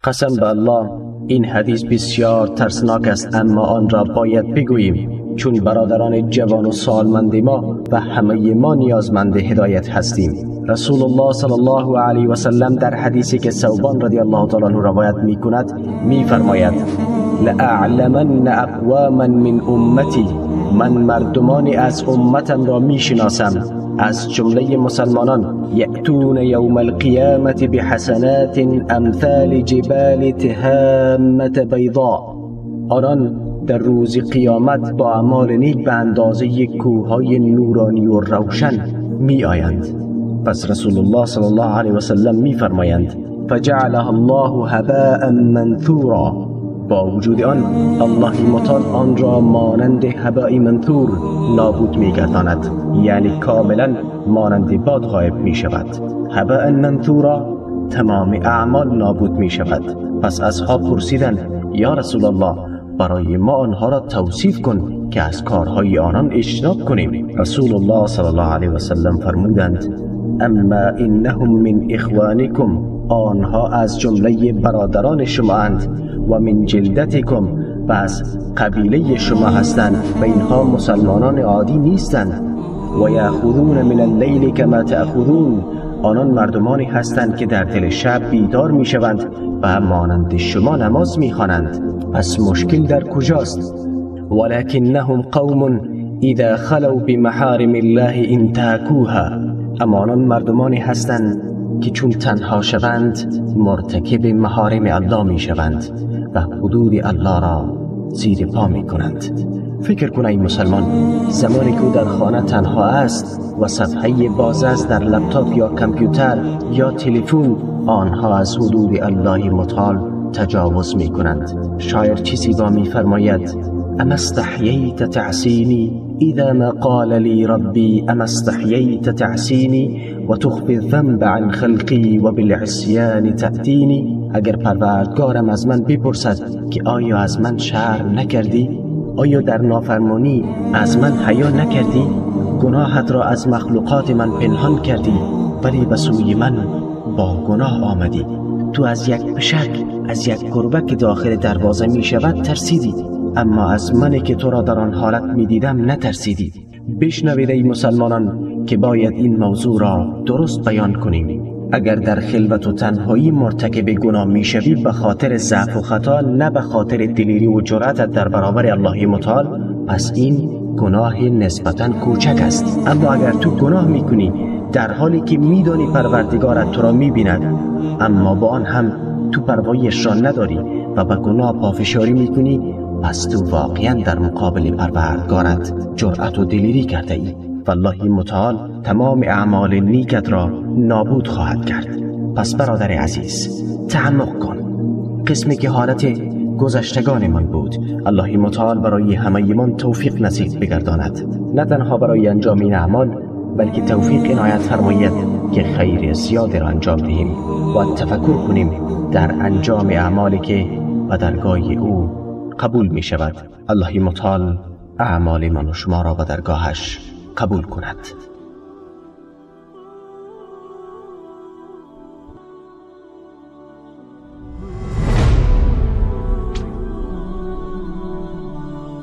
قسم به الله این حدیث بسیار ترسناک است، اما آن را باید بگوییم، چون برادران جوان و سالمند ما و همه ما نیازمند هدایت هستیم. رسول الله صلی الله علیه و سلم در حدیثی که ثوبان رضی الله تعالی عنه روایت می کند می فرماید: لأعلمن اقواما من امتی، من مردمانی از امتم را می شناسم از جمله مسلمانان، یأتون یوم القیامة بحسنات امثال جبال تهامة بیضاء، آنان در روز قیامت با اعمال نیک به اندازه کوههای نورانی و روشن می آیند. پس رسول الله صلی الله علیه و سلم می فرمایند: فجعلها الله هباء منثورا، با وجود آن الله متعال آن را مانند هباء منثور نابود می گرداند، یعنی کاملا مانند باد غایب می شود. هباء منثورا، تمام اعمال نابود می شود. پس اصحاب پرسیدند: یا رسول الله، برای ما آنها را توصیف کن که از کارهای آنان اجتناب کنیم. رسول الله صلی الله علیه و سلم فرمودند: اما انهم من اخوانکم، آنها از جمله برادران شما اند، و من جلدتکم، و از قبیله شما هستند، و اینها مسلمانان عادی نیستند. و یأخذون من اللیل کما تأخذون، آنان مردمانی هستند که در دل شب بیدار میشوند و مانند شما نماز میخوانند. پس مشکل در کجاست؟ ولکنهم قوم اذا خلوا بمحارم الله انتهکوها، اما آنان مردمانی هستند که چون تنها شوند مرتکب محارم الله می شوند و حدود الله را زیر پا می کنند. فکر کن ای مسلمان، زمانی که او در خانه تنها است و صفحه باز است در لپتاپ یا کامپیوتر یا تلفن، آنها از حدود الله متعال تجاوز می کنند. شاعر چیزی با می فرماید: اما استحییت تعصینی اذا ما قال لی ربی اما استحییت تعصینی و تخفی الذنب عن خلقی و بالعصیان تأتینی. اگر پروردگارم از من بپرسد که آیا از من شرم نکردی؟ آیا در نافرمانی از من حیا نکردی؟ گناهت را از مخلوقات من پنهان کردی، ولی به سوی من با گناه آمدی. تو از یک پشک، از یک گربه که داخل دروازه می شود ترسیدی، اما از من که تو را در آن حالت می دیدم نترسیدی. بشنوید ای مسلمانان که باید این موضوع را درست بیان کنیم. اگر در خلوت و تنهایی مرتکب گناه می شوی به خاطر ضعف و خطا، نه به خاطر دلیری و جرأتت در برابر الله متعال، پس این گناه نسبتاً کوچک است. اما اگر تو گناه می کنی در حالی که می دانی پروردگارت تو را می بیند، اما با آن هم تو پروایش را نداری و به گناه پافشاری می کنی، پس تو واقعا در مقابل پروردگارت جرأت و دلیری کرده ای. والله متعال تمام اعمال نیکت را نابود خواهد کرد. پس برادر عزیز، تعمق کن. قسمی که حالت گذشتگان من بود، الله متعال برای همه من توفیق نصیب بگرداند، نه تنها برای انجام این اعمال، بلکه توفیق عنایت فرماید که خیر زیاد را انجام دهیم و تفکر کنیم در انجام اعمالی که به درگاه او قبول می شود. الله متعال اعمال من و شما را به درگاهش قبول کند.